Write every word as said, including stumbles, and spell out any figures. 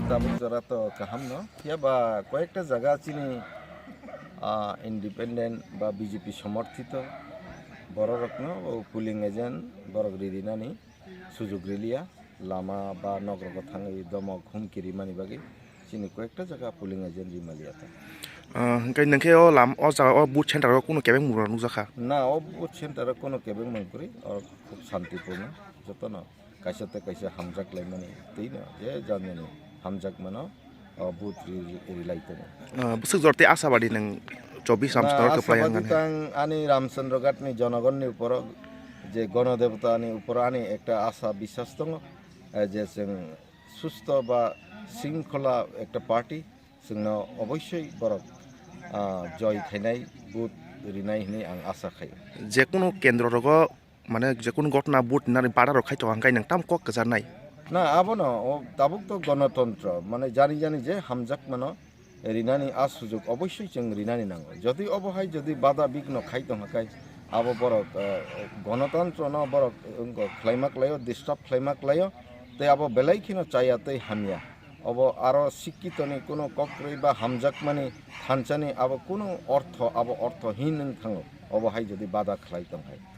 Tabuk jora to kaham no, phiya ba koyekta jaga chini, ah, independent ba B J P somorthito bororokno o polling agent borok ririnani sujug riliya, lama ba nogrogo thangwi domok humki rimani bagwi chini koyekta jaga polling agent rimaliya ta. Ah, hwnkhe nwngkhe o lam, o jaga o booth center o kunu kebeng mura nukjakha? Na, o booth center o kunu kebeng mangkwrwi, o khub santipurno, jotono kaisa tei kaisa hamjak laimani twi no je janjani hamjak mano, o, booth ri-, ri-, rilai tongo. Ah, bwswk jor tei asabadi nwng chobbish Na, Ramchandra kwplai asabadi ang tang ani Ramchandra Ghat ni jonogonni uporo je Ganadevata ni uporo ani ekta asa biswas tongo, eh, je chwng susto ba shringkhola ekta party chwngno oboisoi borok, ah, joy khainai, booth rinai hinwi ang asa khaio. Jekunu kendro rogo mane jekunu gotna booth nani bada rok khai tongo hwnkhe nwng tamo kok kwcharnai? Na, abono o tabuk to gonotontro, mane jani jani je hamjak mano rinani a sujog oboisoi chwng rinani nango. Jodi obo hai jodi bada bigno khai tongkha khai abo borok, eh, gonotontro no borok wngkha khlaima klaio, disturb khlaima klaio, tei abo belai kheno chaya tei hamya. Obo aro sikkitoni kunu kokrwi ba hamjakmani thansani abo kunu ortho, abo orthohin wng thango, obo hai jodi bada khlai tongkhai.